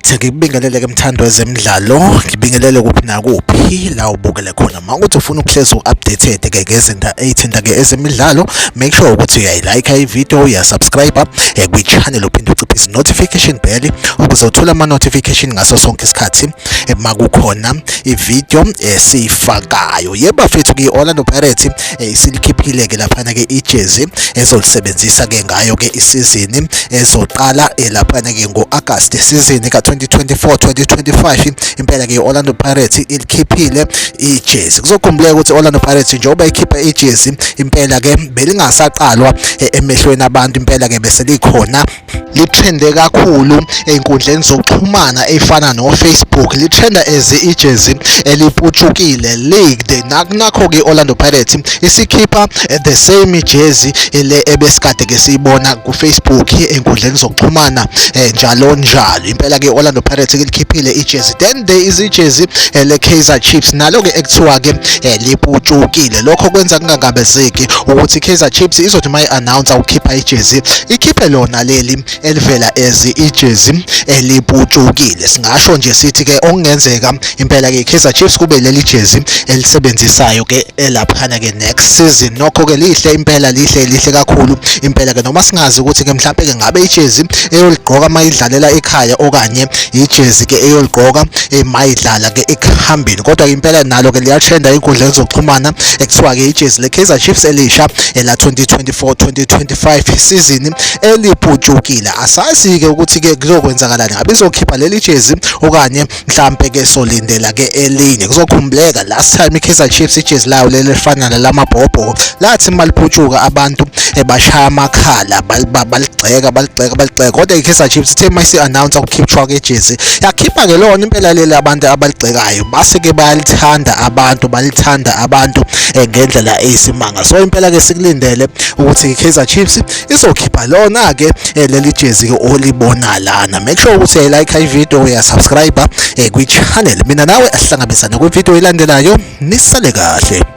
Alright, ngikubingelele ke mthando wezemidlalo, ngibingelele kuphi nakuphi la ubukele khona. Uma ukuthi ufuna ukuhlezi u-updated ke ngezinto ey'thinta ke ezemidlalo, make sure ukuthi uyayilike i-video, uyasubscribe kwi-channel, uphinde uciphise notification bell ukuze uthole ama-notification ngaso sonke isikhathi makukhona i-video esiyifakayo. Yebo bafethu, ke i-Orlando Pirates isilikhiphile ke laphana ke ijezi ezolisebenzisa ke ngayo ke isizini ezoqala laphana ke ngo-August, season ka-2024 2025. Impela ke i-Orlando Pirates ilikhiphile ijezi. Kuzokhumbuleka ukuthi i-Orlando Pirates, njengoba ikhipha ijezi, impela ke belingasaqalwa emehlweni abantu. Impela ke bese likhona, litrende kakhulu ey'nkundleni zokuxhumana ey'fana no-Facebook, litrenda as ijezi eliputshukile, leaked. Nakho-ke i-Orlando Pirates isikhipha the same ijezi le ebesikade-ke siyibona ku-Facebook, ey'nkundleni zokuxhumana, njalo njalo. Impela-ke i-Orlando Pirates ilikhiphile ijezi. Then there is ijezi le-Kaizer Chiefs, nalo-ke ekuthiwa-ke liputshukile. Lokho kwenza kungangabazeki ukuthi i-Kaizer Chiefs izothi uma i-announce ukukhipha ijezi, ikhiphe lona leli elivela as ijezi eliputshukile. Singasho nje sithi-ke okungenzeka impela-ke i-Kaizer Chiefs kube leli jezi elisebenzisayo-ke elaphana-ke next season. Nokho-ke lihle impela, lihle, lihle kakhulu impela-ke, noma singazi ukuthi-ke mhlampe-ke ngabe ijezi eyoligqoka mayidlalela ekhaya okanye ijezi-ke eyoligqoka mayidlala-ke ekuhambeni, kodwa impela nalo-ke liyatrenda ey'nkundleni zokuxhumana, ekuthiwa-ke ijezi le-Kaizer Chiefs elisha ela 2024 2025 season eliputshukile. Asazi-ke ukuthi-ke kuzokwenzakalani, ngabe izokhipha leli jezi okanye mhlampe-ke solindela-ke elinye. Kuzokhumbuleka last time i-Kaizer Chiefs ijezi layo leli elifana nalamabhobho lathi maliputshuka, abantu bashaya amakhala, baligxeka, baligxeka, baligxeka, kodwa i-Kaizer Chiefs ithe mayisi-announce ukukhipshwa kwejezi, yakhipha-ke lona impela leli abantu abaligxekayo, base-ke bayalithanda abantu, balithanda abantu ngendlela eyisimanga. So impela-ke sikulindele ukuthi i-Kaizer Chiefs izokhipha lona-ke leli jezi-ke olibona lana. Make sure ukuthi uyayilike i-video, uyasubscribe kwi-channel. Mina nawe asihlangabezane kwi-video elandelayo. Nisale kahle.